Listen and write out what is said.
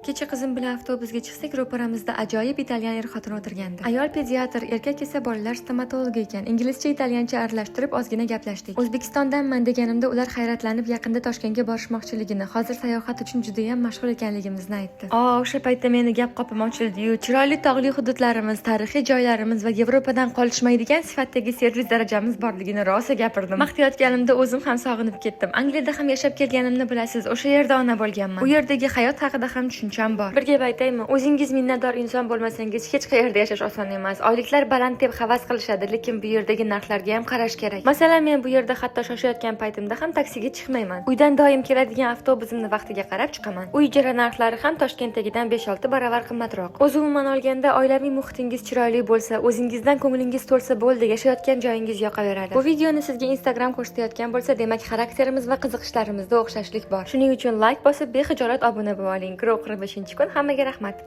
Kecha qizim bilan avtobusga chiqsak, ro'paramizda ajoyib italyan er-xotin o'tirgandi. Ayol pediatr, erkak esa bolalar stomatologi ekan. Inglizcha, italyancha aralashtirib ozgina gaplashdik. O'zbekistondanman deganimda ular hayratlanib, yaqinda Toshkentga borishmoqchiligini, hozir sayohat uchun judayam mashg'ul ekanligimizni aytdi. O, o'sha paytda meni gap qopim ochildi-yu, chiroyli tog'li hududlarimiz, tarixiy joylarimiz va Yevropadan qolishmaydigan sifatdagi servis darajamiz borligini rosa gapirdim. Maqtayotganimda o'zim ham sog'inib ketdim. Angliyada ham yashab kelganimni bilasiz, o'sha yerda ona bo'lganman. U yerdagi hayot haqida ham tushuncham bor. Bir gap aytaymi? O'zingiz minnatdor inson bo'lmasangiz, hech qayerda yashash oson emas. Oyliklar baland deb havas qilishadi, lekin bu yerdagi narxlarga ham qarash kerak. Masalan, men bu yerda hatto shoshayotgan paytimda ham taksiga chiqmayman. Uydan doim keladigan avtobusimni vaqtiga qarab chiqaman. Uy ijara narxlari ham Toshkentdagidan 5-6 baravar qimmatroq. O'zi umuman olganda, oilaviy muhitingiz chiroyli bo'lsa, o'zingizdan ko'nglingiz to'lsa bo'ldi, yashayotgan joyingiz yoqaveradi. Bu videoni sizga Instagram ko'rsatayotgan bo'lsa, demak, xarakterimiz va qiziqishlarimizda o'xshashlik bor. Shuning uchun layk bosib, bexijolat obuna bo'lib oling. Grow 45-kun. Hammaga rahmat.